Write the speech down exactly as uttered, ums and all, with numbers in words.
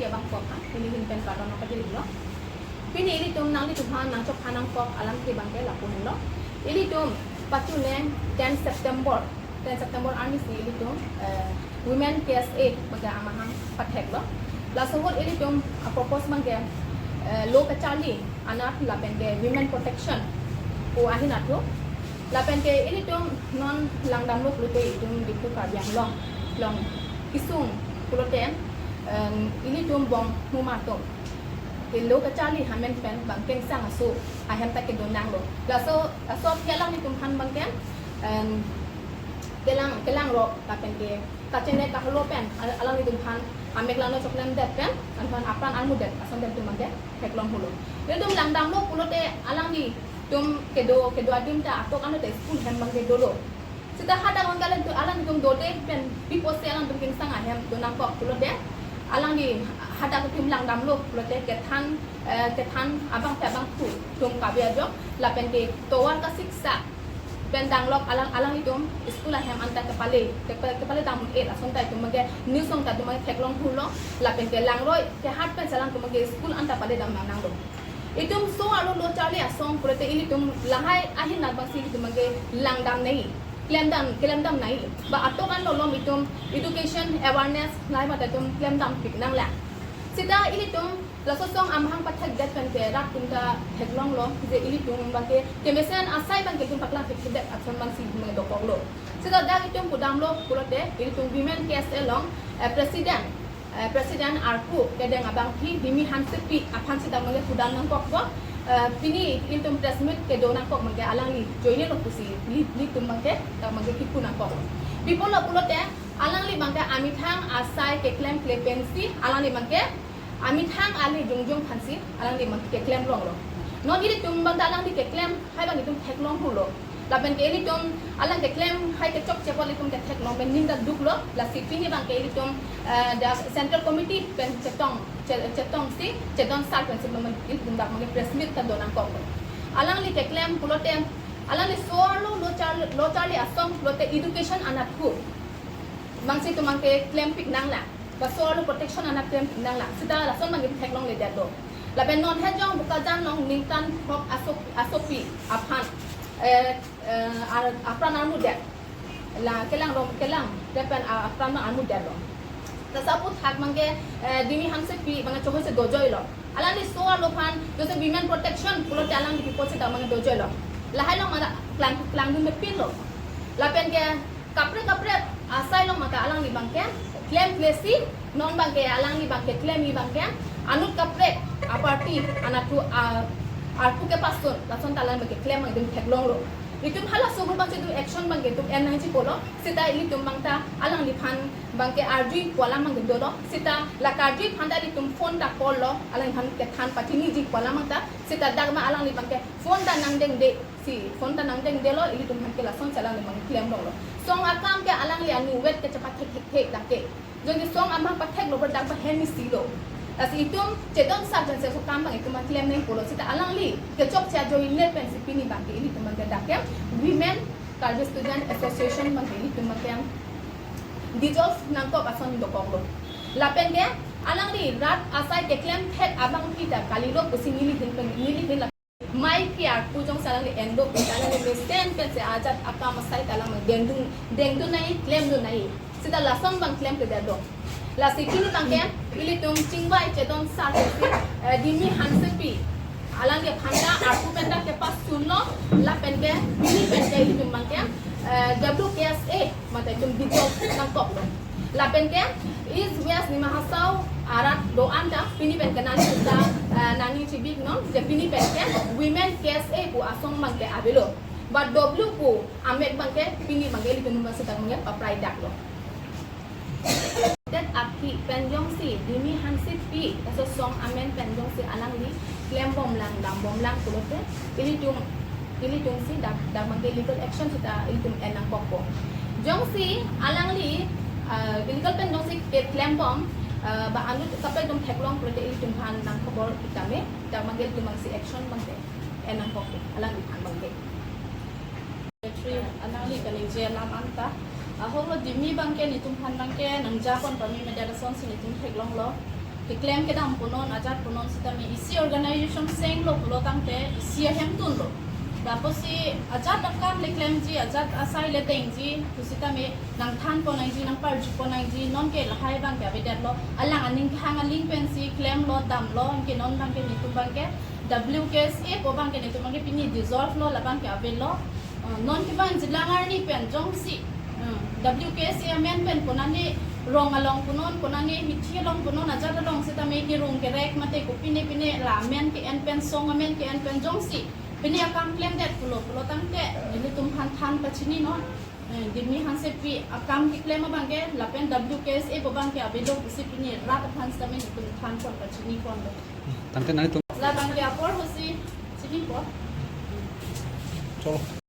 Abang kok ha, pini ahin pen kardom nangpajir-iklo. Pini ilitum nanglitum aphan nangchok than nangkok alam abangke lapu henlo. Ilitum pachuneng ten September, ten September arni si ilitum, eh, Women K S A abangke amahang patheklo. Laso ahut ilitum a-purpose abangke, eh, lo kacharli anat lapenke women protection pu ahin athu. Lapenke ilitum non langdamlo pulote itum Diphu Karbi Anglong along kesung pulote, em, ilitum Bong Huma atum ke lo kacharli amen pen abang kengsang aso ahem ta kedo nanglo. Laso, laso aphi alanglitum aphan abangke, em, kelang, kelangrok lapenke kachene kahelo pen al-, alanglitum aphan amek langno choklemdet pen, anphan apran armudet ason pen itum abangke theklong hulo. Ilitum langdamlo pulote alanglitum kedo, kedo adim ta atok ano ta school hem abangke dolo. Seta hadak abangke alanglitum, alanglitum dode pen pi apotsi alangtum kengsang ahem do nangkok pulote, alangli hadak atum langdamlo pulote kethan, eh, kethan abang te abang thu atum kabe ajok lapenke tovar kasiksak pen danglok alang, alanglitum school ahem anta kepale, kepa-, kepale dam un-e ason ta itum abangke news along ta itum abangke theklong hulo, lapenke langroi kehat pen si alangtum abangke school anta pale dam nang nanglo. Itum so arlo lo charli asong pulote ilitum lahai ahin abangsi itum abangke langdam nangji, klemdam, klemdam nangji. Ba atok ano malom itum education awareness lahai mate itum klemdampik nanglang. Seta ilitum laso asong amahang pathekdet pen ke rat atum ta theklonglo je ilitum abangke kemesen asai abangke itum paklang thekthedet ason abangsi itum abangke dokoklo. Seta dak itum pudamlo pulote ilitum Women K S A along, eh, President, eh, President arpu kedeng abangpi Dimi Hansepi aphan seta abangke pudam nangkokpo, eh, pini ilitum press meet kedo nangkok abangke alangli ajoine lo pusi ili, ilitum abangke ta abangke kipu nangkok. Pi apotlo pulote alangli abangke amethang asai keklemkle pensi alangli abangke amethang ale jongjong aphansi alangli abang keklem longlo. Non ilitum abang ta alangli keklem hai abang itum theklong hulo. Lapenke ilitum alang keklem hai kechokche apot ilitum ketheklong pen ning ta duklo. Lasi pini abangke ilitum, eh, the central committee pen chetong, che-, chetongsi, chedon sar pensi abang ilitum dak abangke press meet ta do nangkoklo. Alangli keklem pulote, alangli so arlo lo char-, lo charli asong pulote education anat hu abangsi itum abangke klempik nanglang. Ba so arlo protection anat klempik nanglang. Seta lason abangke itum theklongledetlo. Lapen non hejong Bokajan along ningkan throk aso-, asopi aphan, eh, eh, ar-, apran armudet. La kelang rom kelang, lapen, ah, apran abang armudetlo. Laso aphuthak abangke, eh, Dimi Hansepi abangke chokhoise dojoilo. Alangli so arlo aphan, jose women protection pulote alangli pi apotsi ta abangke dojoilo. Lahai along mate klang, klangdun mepinlo. Lapenke kaprek kaprek asai along mate alangli abangke klemklesi, non abangke alangli abangke klemji abangke anut kaprek a-party anat thu a, arpu kepasun lason ta alang abangke klem abang itum theklonglo. Itum halaso ahut abangsi itum action abangke itum en nangji pulo, seta ilitum abang ta alangliphan abangke arjui pu alam abangke dolo, seta la karjui aphan ta ilitum phone ta call lo, alangliphan kethan pachiniji pu alam abang ta, seta dak ma alangli abangke phone ta nangdengde. Si phone ta nangdengdelo, ilitum aphan ke lasonsi alangli abang klem longlo. Song akam ke alangli anuvet ke chepathek thekthe lake. Jongsi song amahang patheklo ber dak ba hem isi lo. Lasi itum chedon sar pen si so akam abang itum klem nang pulo, seta alangli kechokche ajoine pensi pini abangke ilitum abangke dak ke Women Karbi Student Association abangke ilitum abangke dissolve nangkok ason dokoklo. Lapenke alangli rat asai keklem thek abangpi ta kalilo pusi neli ahin pen, neli ahin la mai pi arpu jongsi alangli endok, alangli mesen pensi ajat akam asai ta alang dengdun, dengdun nangji, klemdun nangji. Seta lason abang klemkledetlo. Lasi pini abangke ilitum chingvai chedon sar pensi, eh, Dimi Hansepi alangli aphan ta arpu pen ta kepasunlo, lapenke pini penke ilitum abangke, eh, W K S A mate itum dissolve nangkoklo. Lapenke East West Dima Hasao arat do-an ta pini penke nangli ta, eh, nangning chibiknon, je pini penke Women K S A pu asong abangke avelo. Ba W pu amek abangke pini abangke ilitum abang seta abangke papraidaklo. Tet aphi pen jongsi Dimi Hansepi laso asong amen pen jongsi alangli klembomlang, dambomlang pulote ilitum, ilitumsi dak, dak abangke legal action seta ilitum en nangkokpo. Jongsi alangli, ah, illegal pen jongsi keklembom, ah, ba anut kaprek atum theklong pulote ilitum aphan nangkhobor-ik tame, dak abangke ilitum abangsi action abangke en nangkokpo, alangliphan abangke. Secretary alangli kaningje alam anta, ahoklo Dimi abangke nelitum aphan abangke nangjapon pame media lasonsi nelitum theklonglo. Keklem kedam punon, ajat punon sitame isi organization seng lo pulo tangte isi ahem tun lo. Lapusi ajat akam le klemji, ajat asai le dengji pu sitame nangthan pon nangji, nangparju pon nangji, non ke lahai abang ke avedetlo. Alang aning kehang aling pensi klem lo, dam lo, anke non abang ke netum abang ke W K S A pu abang ke netum abang ke pini dissolve lo, labang ke avelo. Uh, non kevang jilang arni pen jongsi, uh, W K S A amen pen konane rong along punon, konane hithi along punon, ajat along sitame kerung kerek mate kopine pine la amen ke-en pen, song amen ke-en pen jongsi pine akam klemdet pulo pulo tangte nelitum aphan than pachini non. Eh, Dimi Hansepi akam keklem abang ke lapen W K S A pu abang ke avelo pusi pini rat aphan sitame nelitum than pon pachini ponlo. Tangte nanglitum. Labang ke apor pusi chini pon. Cholo.